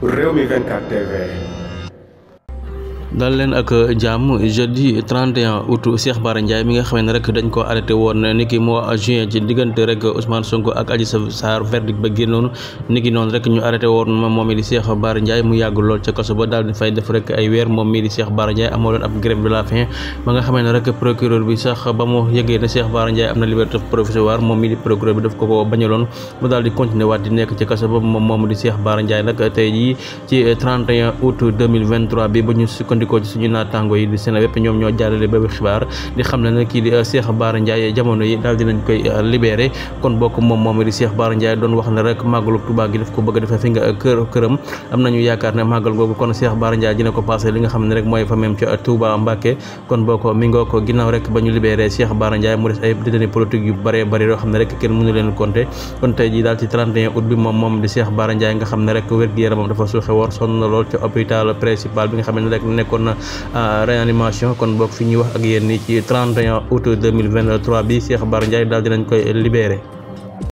Rewmi 24 TV. dal leen ak jàmm jeudi 31 août Cheikh Bara Ndiaye mi nga xam ne rek dañ ko arrêté woon niki mois juin ci diggante rek Ousmane Sonko ak Adji Sarr verdict ba génnoon niki noonu rek ñu arrêté woon moom mi di Cheikh Bara Ndiaye mu yàgg lool ca kaso ba daal di fay def rek ay weer moom mi di Cheikh Bara Ndiaye amaloon ab grève de la faim ba nga xamee ne rek procureur bi sax ba mu yëgee ne Cheikh Bara Ndiaye am na liberté provisoire moom mi di procureur bi daf ko bañaloon mu daal di continuer waat di nekk ci kaso ba moom di Cheikh Bara Ndiaye nag tey jii ci 31 août 2023 bi ba ñu ko ci suñu naataango yi di Seneweb ñoom ñoo jàllale ba xibaar di xam ne ne kii di Cheikh Bara Ndiaye jamono yi daal dinañ koy libéré kon bokk moom di Cheikh Bara Ndiaye doon wax ne rek màggalu Tuubaa gi daf ko bëgg a defee fi nga këram am nañu yaakaar ne màggal googu kon Cheikh Bara Ndiaye dina ko passé li nga xam ne rek mooy fa même ca Touba Mbacké kon bokk mi ngoo ko ginnaaw rek ba ñu libéré Cheikh Bara Ndiaye mu des ay détenus politique yu bëree bëri yoo xam ne rek kenn mënu leen compter kon tey jii daal ci 31 août bi moom di Cheikh Bara Ndiaye nga xam ne rek wér-gu-yaramam dafa suuxe woon sonn na lool ca hôpital principal bi nga xam ne rek nekkoon na réanimation kon bokk fi ñuy wax ak yéen ni ci 31 août 2023 bi Cheikh Bara Ndiaye daal dinañ koy libéré